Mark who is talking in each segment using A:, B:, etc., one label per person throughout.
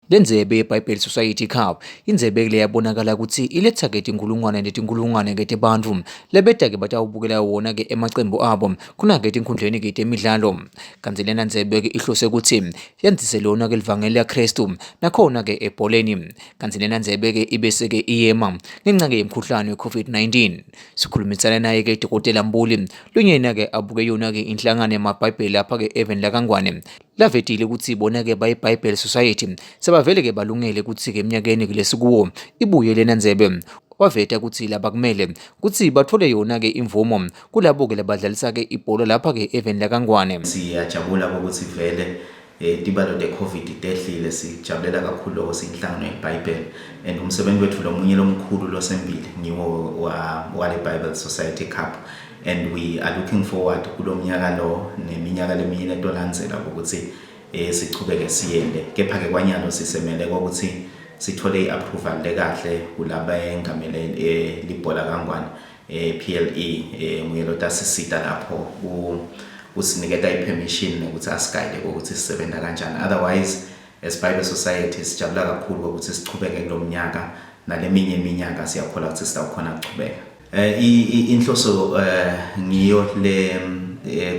A: Lendzebe yeBible Society Cup indzebe leyabonakala kutsi iletsa-ke tinkhulungwane netinkhulungwane-ke tebantfu lebeta-ke batawubukela wona-ke emacembu abo khona-ke etinkhundleni-ke temidlalo. Kantsi lena ndzebe-ke ihlose kutsi yandzise lona-ke livangeli laKhristu nakhona-ke ebholeni. Kantsi lena ndzebe-ke ibese-ke iyema ngenca-ke yemkhuhlane we-COVID-19. Sikhulumisana naye-ke Dokotela Mbuli lonyena-ke abuke yona-ke inhlangano yamabhayibheli lapha-ke eveni lakaNgwane lavetile kutsi bona-ke bayi-Bible Society sebavele-ke balungele kutsi-ke eminyakeni lesikuwo ibuye lena ndzebe. Waveta kutsi laba kumele kutsi batfole yona-ke imvumo kulabo-ke labadlalisa-ke ibhola lapha-ke eveni lakaNgwane.
B: Siyajabula ukuthi vele tibalo te-COVID tehlile. Sijabulela kakhulu lokho siyinhlangano yeBhayibheli, and umsebenzi wethu lomunye lomkhulu losembili ngiwo wale Bible Society Cup, and we are looking forward kulomnyaka lo neminyaka leminye letolandzela ukuthi sichubeke siyende. Kepha ke kwanyalo sisemele ukuthi sithole i-approval lekahle kulaba engamele libhola kaNgwane, PLE, nguye lotasisita lapho kusiniketa i-permission nokuthi asigayide ukuthi sisebenza kanjani. Otherwise, as Bible Society sijabula kakhulu ukuthi sichubeke kulomnyaka naleminye iminyaka. Siyakholwa ukuthi sitawukhona ukuchubeka. Inhloso ngiyo le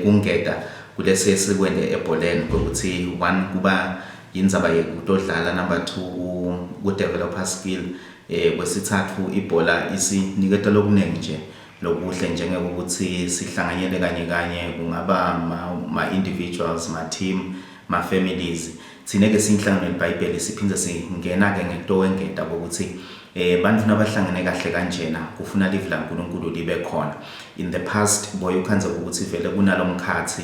B: kungeta kulesi esikwende ebholeni ukuthi one, kuba indzaba yekutodlala, number two, ku-developer skill, kwesithathu ibhola isiniketa lokuningi nje lokuhle, njengokuthi sihlanganyele kanye kanye, kungaba ma-individuals, ma-team, ma-families. Thina-ke siyinhlangano yelibhayibheli siphinde singena-ke ngekutowengeta kokuthi bantfu nabahlangene kahle kanjena kufuna livi laNkulunkulu libe khona. In the past boye ukhandze ukuthi vele kunalo mkhathi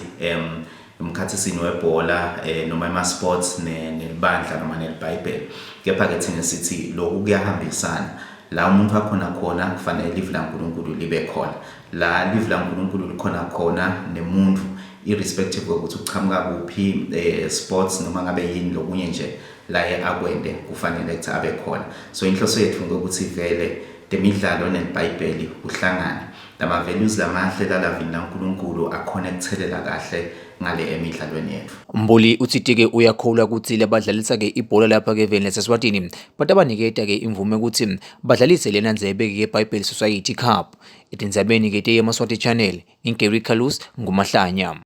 B: emkhathisini webhola noma ema-sports nelibandla noma nelibhayibheli, kepha-ke thina sithi lokhu kuyahambisana. La umuntu akhona khona kufanele livi laNkulunkulu libe khona, la livi laNkulunkulu likhona khona nemuntu, irrespective kokuthi uchamuka kuphi, sports noma ngabe yini lokunye nje laye akwende, kufanele ukuthi abe khona. So inhloso yethu ngokuthi vele temidlalo nelibhayibheli kuhlangane, lama values lamahle lalavini laNkulunkulu akhona ukuthelela kahle ngale emidlalweni yethu.
A: Mbuli utsite-ke uyakholwa kutsi labadlalisa-ke ibhola lapha-ke eveni laseSwatini batabaniketa-ke imvume kutsi badlalise lena ndzebe-ke ye-Bible Society Cup. Etindzabeni-ke teyeMaswati Channel, ngiGary Carlos Ngumahlanya.